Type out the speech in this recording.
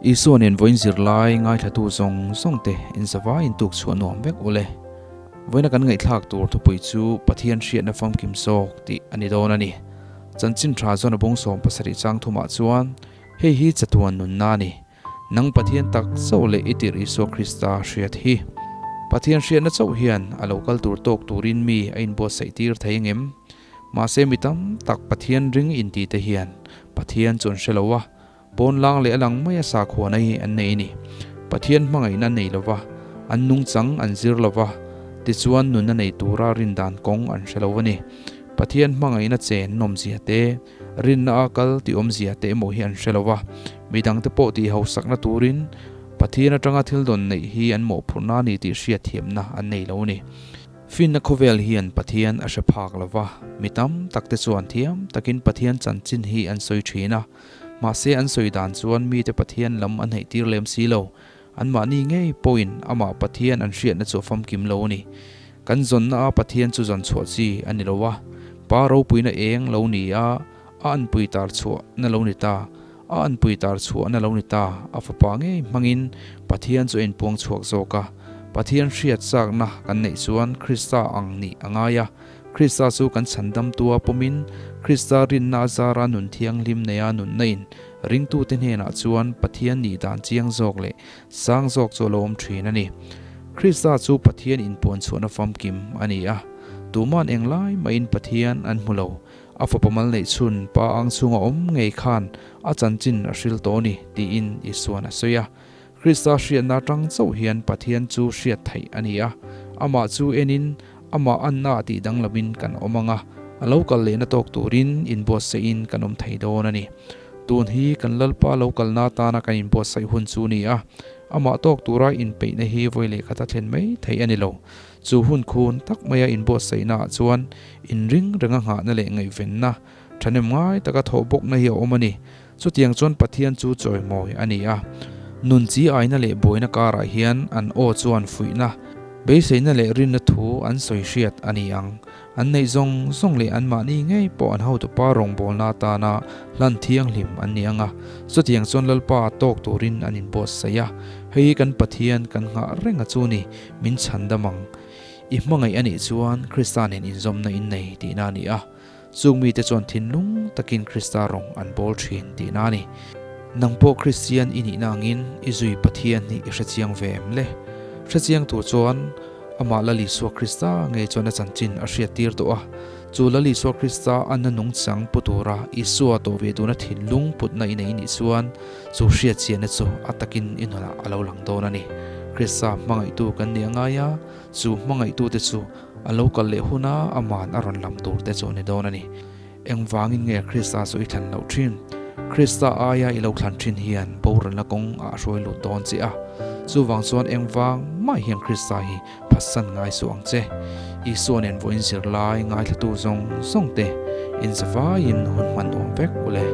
Isua nen vawiin zirlai ngaithlatu zawng zawng te inzavai intuk chhuah nuam vek ule. Vawiina kan ngaihthlak tur thupui chu Pathian hriatna famkim zawk tih a ni dawn a ni. Chanchin tha chuan a bung 70 chang thumah chuan hei hi chatuan nunna a ni. Nang Pathian tak chauh leh i tirh Isua Krista hriat hi. Pathian hriatna chauh hian a lo kal tur tawk turin mi a inbuatsaih tir thei angem? Mahse mi tam tak Pathian ring inti te hian Pathian chu an hre lo a, pawn lang leh a lang mai a sakhuana hi an nei a ni. Pathian hmangaihna an nei lo va, an nungchang an zir lo va, tichuan nunna nei tura rindan kawng an hre lo a ni. Pathian hmangaihna chen nawmzia te, Rinna a kal tih awmzia te emaw hi an hre lo va, midangte pawh tih hausakna turin Pathian atanga thil dawn neih hi an mawhphurhna a ni tih hriatthiamna an nei lo a ni. Finna khawvel hian Pathian a hre phak lo va, mi tam takte chuan thiam takin Pathian chanchin hi an sawi thin a, mahse an sawi dan chuan mite Pathian lam a hnaihtir lem si lo. Anmahni ngei pawhin amah Pathian an hriatna chu a famkim lo a ni. Kan zawnna a Pathian chu zawn chhuah chi a ni lo a, Pa ropuina eng lo ni a, a anpui tar chhuah na lo ni ta, a anpui tar chhuah na lo ni ta, a fapa ngei hmangin Pathian chu a inpuang chhuak zawk a. Pathian hriat chakna kan neih chuan Krista ang nih a ngai a, Krista chu kan chhandamtua pawmin Krista rinna a zara nun thianghlim neia nunna in ringtute hnenah chuan Pathian nih dan chiang zawk leh sang zawk chu a lo awm thin a ni. Krista chu Pathian inpuan chhuahna famkim a ni a, tuman englai mahin Pathian an hmu lo. A fapa mal neih chhun pa ang chhunga awm ngei khan a chanchin a hril tawh a ni, tiin Isuan a sawi a. Krista hriatna atang chauh hian Pathian chu hriat theih a ni a, amah chu enin amah anna tih danglamin kan awm ang a, a lo kal lehna tawk turin inbuatsaihin kan awm thei dawn a ni. Tun hi kan Lalpa lo kalna atana kan inbuatsaih hun chu a ni a, amah tawk tura inpeihna hi vawi leh khat a thlen mai theih a ni lo. Chu hun khun tak maia inbuatsaihnaah chuan inring renga nghahna leh ngaihvenna thahnem ngai taka thawh bawkna hi a awm a ni. Chutiang chuan Pathian chu chawimawi a ni a. Nun chi aina leh buaina karah hian an aw chuan fuihna, beiseina leh rinna thu an sawi hriat a ni ang. An neih zawng zawng leh anmahni ngei pawh an hotupa rawngbawlna atana hlan thianghlim an ni ang a, chutiang chuan Lalpa tawk turin an inbuatsaih a, hei hi kan Pathian kan nghah reng a chu ni, min chhan dam ang. I hmangaih a nih chuan Krista nen inzawmna in nei tihna a ni a, chung mite chuan thinlung takin Krista rawng an bawl thin tihna a ni. Nang pawh Kristian i nihna angin i zui Pathian hi i hrechiang ve em le? Hrechiang tur chuan Amah Lal Isua Krista ngei chuan a chanchin a hriattir tawh a. Chu Lal Isua Krista a na nungchang pu tura Isua tawh ve duna thinlung putna i nei nih chuan chu hriatchianna chu a takin i nunah a lo lang dawn a ni. Krista hmangaihtu kan nih a ngai a, chu hmangaihtute chu a lo kal leh huna aman a rawn lam tur te chu a ni dawn a ni. Engvangin nge Krista chu i thlan loh thin? Krista aia i lo thlan thin hian boralna kawng ah a hruai lut dawn che a. Chuvang chuan engvang mah hian Krista hi phatsan ngai suh ang che. Isua nen vawiin zirlai ngaithlatu zawng zawng te inzavaiin hun hman nuam vek ule.